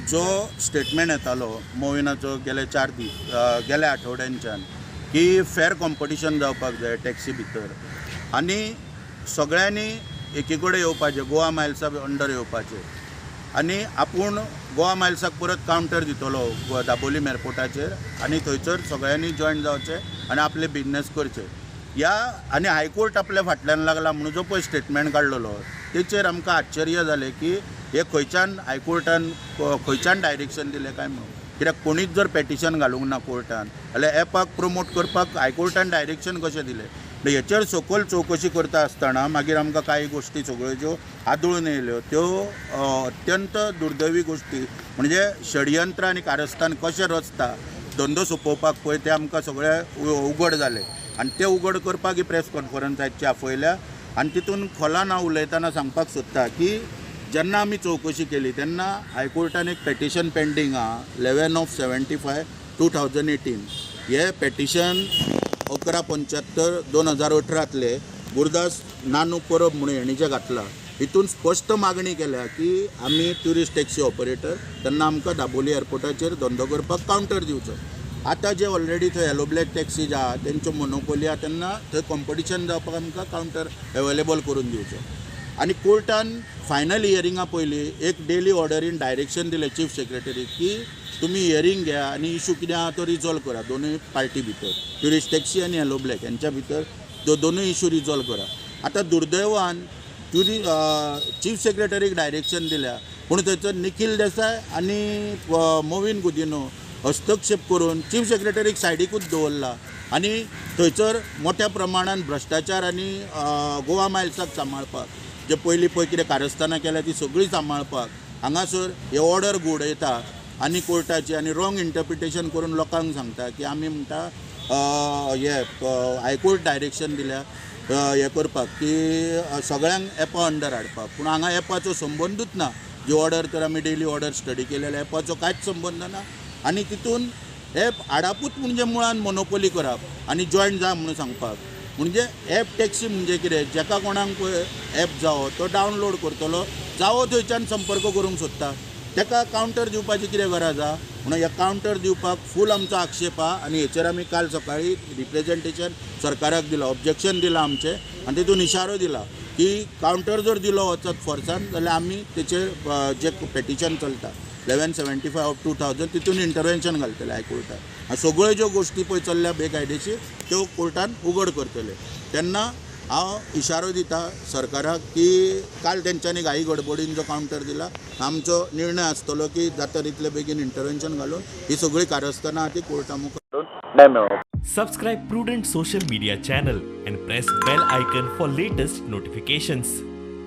जो स्टेटमेंट येतालो मोविनाचो गेले 4 दीस, गेल्या आठवड्यांच्यान की फेर कॉम्पिटिशन जावपाक जाय टॅक्सी भितर आनी सगळ्यांनी एकी कडेन येवपाचें, गोवा मायल्सा अंडर येवपाचें आनी आपूण गोवा मायल्साक परत कावंटर दितलो दाबोलीम एअरपोर्टाचेर आनी थंयसर सगळ्यांनी जॉयन जावचें आनी आपले बिजनेस करचे. ह्या आनी हायकोर्ट आपल्या फाटल्यान लागला म्हणून जो पळय स्टेटमेंट काडलेलो, तेचेर आमकां आश्चर्य जालें की हे खंयच्यान हायकोर्टान खंयच्यान डायरेक्शन दिलें काय म्हणून. कित्याक कोणीच जर पेटिशन घालूंक ना कोर्टान जाल्यार एपाक प्रमोट करपाक हायकोर्टान डायरेक्शन कशें दिलें? हेचेर सखोल चवकशी करता आसतना मागीर आमकां कांय गोश्टी सगळ्यो ज्यो आदळून येयल्यो, त्यो अत्यंत दुर्दैवी गोश्टी, म्हणजे षडयंत्र आनी कारस्थान कशें रचता धंदो सोंपोवपाक पळय, तें आमकां सगळें उगड जालें आनी तें उगड करपाक ही प्रेस कॉन्फरन्स आयची आपयल्या. आनी तितून खोलान हांव उलयतना सांगपाक सोदता की जेन्ना आमी चवकशी केली तेन्ना हायकोर्टान एक पेटिशन पेंडींग आहा, 11 of 75 2018. हे पेटिशन 1175 2018तले गुरदास नानू परब म्हणून हेणी जें घातलां, हितून स्पश्ट मागणी केल्या की आमी ट्युरिस्ट टॅक्सी ऑपरेटर, तेन्ना आमकां दाबोली एअरपोर्टाचेर धंदो करपाक कावंटर दिवचो. आतां जे ऑलरेडी थंय येलो ब्लॅक टॅक्सी जे आहा, तेंच्यो मोनोपोली आहा, तेन्ना थंय कॉम्पिटिशन जावपाक आमकां कावंटर अवेलेबल करून दिवचो. आनी कोर्टान फायनल हियरिंगा पयलीं एक डेली ऑर्डरीन डायरेक्शन दिलें चीफ सेक्रेटरीक की तुमी हियरींग घ्या आनी इशू कितें आहा तो रिजॉल्व करा. दोनूय पार्टी भितर, ट्युरिस्ट टॅक्सी आनी येलो ब्लॅक हेंच्या भितर त्यो दोनूय इशू रिजॉल्व करा. आतां दुर्दैवान चीफ सेक्रेटरीक डायरेक्शन दिल्या, पूण थंयसर निखील देसाय आनी मोविन गुदिनो हस्तक्षेप करून चीफ सेक्रेटरीक सायडीकूच दवरला आनी थंयसर मोठ्या प्रमाणान भ्रश्टाचार आनी गोवा मायल्साक सांबाळपाक जे पयलीं पळय कितें कारस्थानां केल्या ती सगळीं सांबाळपाक हांगासर हे ऑर्डर घुंवडयता आनी कोर्टाची आनी रॉंग इंटरप्रिटेशन करून लोकांक सांगता की आमी म्हणटा हे हायकोर्ट डायरेक्शन दिल्या हें करपाक की सगळ्यांक एपा अंडर हाडपाक, पूण हांगा एपाचो संबंदूच ना. जी ऑर्डर तर आमी डेली ऑर्डर स्टडी केलेले, एपाचो कांयच संबंद ना. आनी तितून एप हाडपूच म्हणजे मुळान मोनोपोली करप आनी जॉयन जा म्हणून सांगपाक. म्हणजे एप टॅक्सी म्हणजे कितें? जेका कोणाक पळय एप जावो तो डावनलोड करतलो, जावो थंयच्यान संपर्क करूंक सोदता, ताका कावंटर दिवपाची कितें गरज आहा? म्हणून ह्या कावंटर दिवपाक फूल आमचो आक्षेप आहा. आनी हेचेर आमी काल सकाळी रिप्रेजेंटेशन सरकाराक दिलां, ऑब्जेक्शन दिलां आमचें आनी तितून इशारो दिला की कावंटर जर दिलो वचत फोर्सान जाल्यार आमी तेचेर जे पेटिशन चलता 1175 of 2000, तितून इंटरवेन्शन घालतले हायकोर्टात आनी सगळ्यो ज्यो गोश्टी पळय चल्ल्या बेकायदेशीर, त्यो कोर्टान उगड करतले. तेन्ना हांव इशारो दिता सरकाराक की काल तेंच्यांनी घाई गडबडीन जो कावंटर दिला, आमचो निर्णय आसतलो की जाता तितले बेगीन इंटरवेन्शन घालून ही सगळीं कारस्थानां आहा ती कोर्टा मुखार न्याय मेळोवप. Subscribe Prudent Social Media channel and press bell icon for latest notifications.